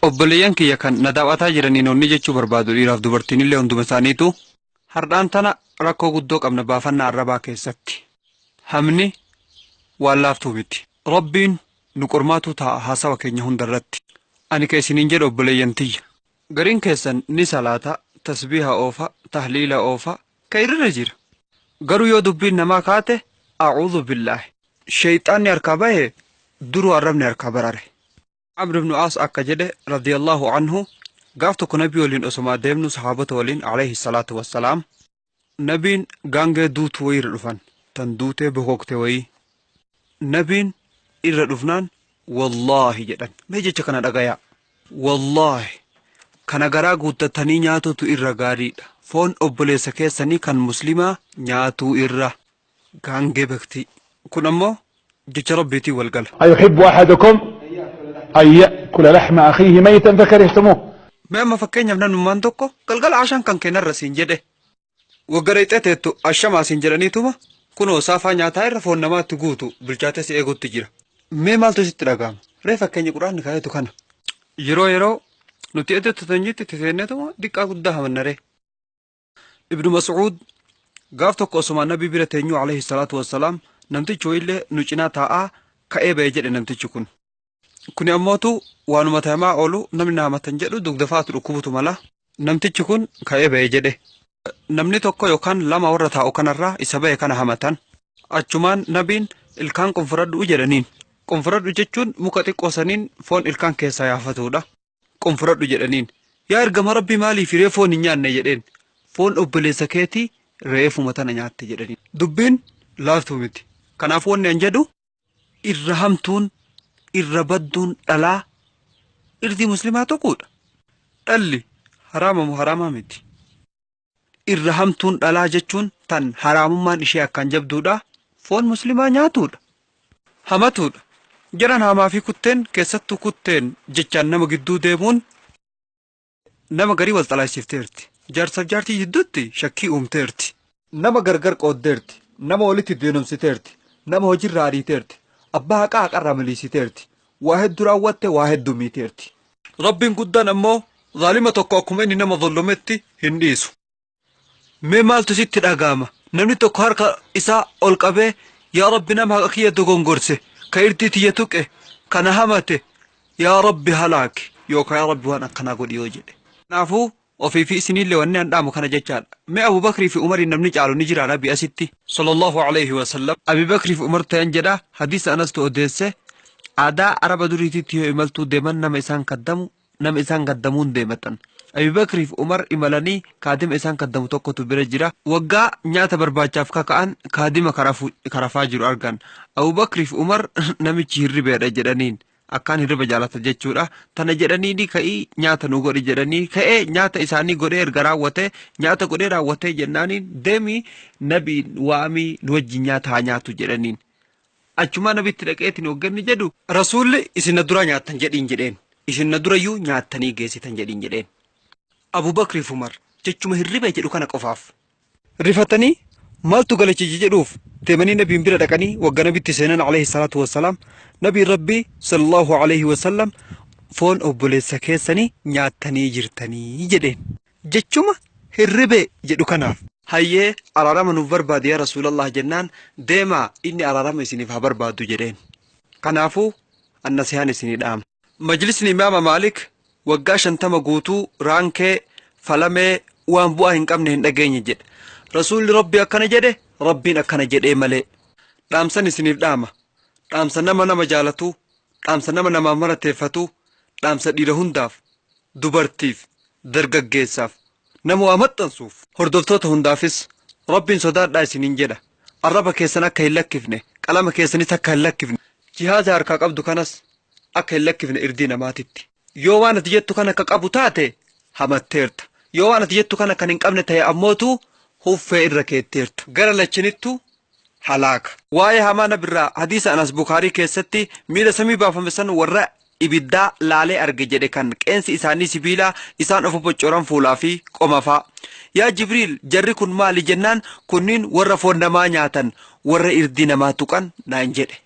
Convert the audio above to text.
Obboleeyyan kiyya kan na daawwataa jiraniin onni jechuu barbaadu dhiiraaf dubartiin illee hunduma isaaniitu hardhaan tana rakkoo guddoo qabna baafannaa arrabaa keessatti. Hamni waan laaftuu miti. Rabbiin nu qormaatuu taa'a haasawa keenya hundarratti. Ani ka isiniin jedhu obboleeyyan tiyya. Gariin keessan ni salaata, tasbiiha oofa, tahliila oofa, ka irra jira. Garuu yoo dubbiin namaa kaate a'uudhu billaahi. Sheeyxaanni harkaa bahe duruu arrabni harkaa barare. Amr ibn Aas akka jedhe radiyallahu anhu gaaf tokko nabii waliin osoma deemnu sahaabota waliin alayhi salaatu wassalaam nabiin gaangee duutu wayii irra dhufan tan duutee bokokte wayii nabiin irra dhufnaan wallaahi jedhan mee jecha kana dhagayaa wallaahi kana garaa guuttatanii nyaatutu irra gaariidha foon obboleessa keessanii kan muslimaa nyaatuu irra gaangee bektii kun ammoo jecha rabbiitiin wal gala. أيحب أحدكم أن يأكل لحم أخيه ميتا فكرهتموه. Mee amma fakkeenyaaf namnummaan tokko galgala ashaan kan kennarra siin jedhe waggara ixee teettu ashamaa siin jedhaniituma kunoo saafaa nyaataa irra foon namaatti guutu bilchaatee si eegutti jira. Mee maaltu sitti dhaga'ama? Ree fakkeenya quraanni kaayetu kana. Yeroo yeroo nuti iddoo teenyetti teenyetuma diqqaa guddaa hamanna ree. Ibnu Mas'uud gaaf tokko osuma nabii bira teenyuu alayhi salaatu wassalaam namtichi wayillee nu cinaa taa'aa ka'ee ba'e jedhe namtichi kun. Kuni ammootu waanuma tamaa oolu namni na hamatan jedhu dugdafaatu dhukkubutu mala. Namtichi kun ka'ee ba'e jedhe. Namni tokko yookaan lama warra taa'u kanarraa isa ba'e kana hamatan. Achumaan nabiin ilkaan qonforadhu jedhaniin. Qonforadhu jechuun muka xiqqoo saniin foon ilkaan keessaa yaafatudha. Qonforadhu jedhaniin. Yaa ergama rabbii maaliif re'ee foon hin nyaanne jedheen. Foon obboleessa keetii re'eefuma tana nyaatte jedhaniin. Dubbiin laaftuu miti. Kanaafuu wanni an jedhu irra hamtuun irra badduun dhalaa irdii muslimaa tokkodha. Dhalli haraama moo haraamaa miti. Irra hamtuun dhalaa jechuun tan haraamummaan ishee akkaan jabduudha. Foon muslimaa nyaatuudha. Hamatuudha. Jaran hamaa fi kutteen keessattuu kutteen jechaan nama gidduu deemuun nama garii wal xalaasifteerti. Jaarsaaf jaartii gidduutti shakkii uumteerti. Nama gargar qooddeerti. Nama walitti diinomsiteerti. Nama hojiirra ariiteerti. Abbaa haqaa haqarraa miliisiteerti. Waa hedduu raawwatte waa hedduu miiteerti. Rabbiin guddaan ammoo zaalima tokko akkuma inni nama zollometti hin dhiisu. Mee maaltu sitti dhaga'ama? Namni tokko harka isaa ol qabee yaa Rabbi nama haqa kiyya dogongorse ka irtii tiyya tuqe kana hamate yaa Rabbi halaaki yookaan yaa Rabbi waan akkanaa godhi yoo jedhe. Kanaafuu ofii fi isiniillee wanni an dhaamu kana jechaadha. Mee Abubakrii fi Umariin namni caalu ni jira nabi asitti. Sallallahu alayhi wa sallam. Abubakrii fi Umar ta'an jedha hadiisa anastu odeesse aadaa araba duriititti yoo imaltuu deeman nama isaan kaddamu nama isaan kaddamuun deematan. Abubakrii fi Umar imalanii kaadima isaan kaddamu tokkotu bira jira. Waggaa nyaata barbaachaaf kaka'an kaadima karafaa jiru argan. Abubakrii fi Umar namichi hirribeedha jedhaniin. Akkaan hirriba jaalata jechuudha. Tana jedhanii ka'ii nyaata nu godhi jedhanii ka'ee nyaata isaanii godhee erga raawwate nyaata godhee raawwatee jennaaniin deemii nabiin waamii nu wajjin nyaata haa nyaatu jedhaniin. Achumaa nabitti dhaqeetiin hoogganni jedhu rasuulli isin na dura nyaattan jedhiin jedheen. Isin na durayyuu nyaattanii geessitan jedhiin jedheen. Abubakrii fi Umar jechuma hirriba jedhu kana qofaaf. Rifatanii maaltu galachiise jedhuuf deemanii nabiin bira dhaqanii wagga nabitti seenan alayhi salaatu wassalaam nabiin rabbii sallallahu alayhi wasallam foon obboleessa keessanii nyaattanii jirtanii jedheen. Jechuma hirribe jedhu kanaaf. Hayyee araarama nuuf barbaade yaa Rasuulallah jennaan deemaa inni araarama isiniif haa barbaadu jedheen. Kanaafuu annasihaan isinii dhaama. Majlisni Imaama Maalik waggaa 50 guutuu raankee falamee waan bu'aa hin qabne hin dhageenye jedhe. Rasuulli Rabbi akkana jedhe Rabbiin akkana jedhee malee. Dhaamsan isiniif dhaama. Dhaamsa nama nama jaalatuu, dhaamsa nama namaa marateeffatuu, dhaamsa dhiira hundaaf, dubartiif, dargaggeessaaf, nama waa maxxansuuf, hordoftoota hundaafis Rabbiin sodaadhaa isiniin jedha. Arraba keessan akka hin lakkifne, qalama keessanis akka hin lakkifne, jihaaza harkaa qabdu kanas akka hin lakkifne irdii namaatitti. Yoo waan ati jettu kana akka qabu taate hamatteerta. Yoo waan ati jettu kana kan hin qabne ta'e ammootu huffee irra keetteerta. Gara lachinittu halaaka. Waa'ee hamaa nabirraa hadiisa Anas Bukaarii keessatti miila samii baafame san warra ibiddaa laalee arge jedhe kan qeensi isaanii sibiilaa isaan ofa boccoran fuulaa fi qomafaa. Yaa Jibriil jarri kun maali jennaan kunniin warra foon namaa nyaatan warra irdii namaa tuqan naan jedhe.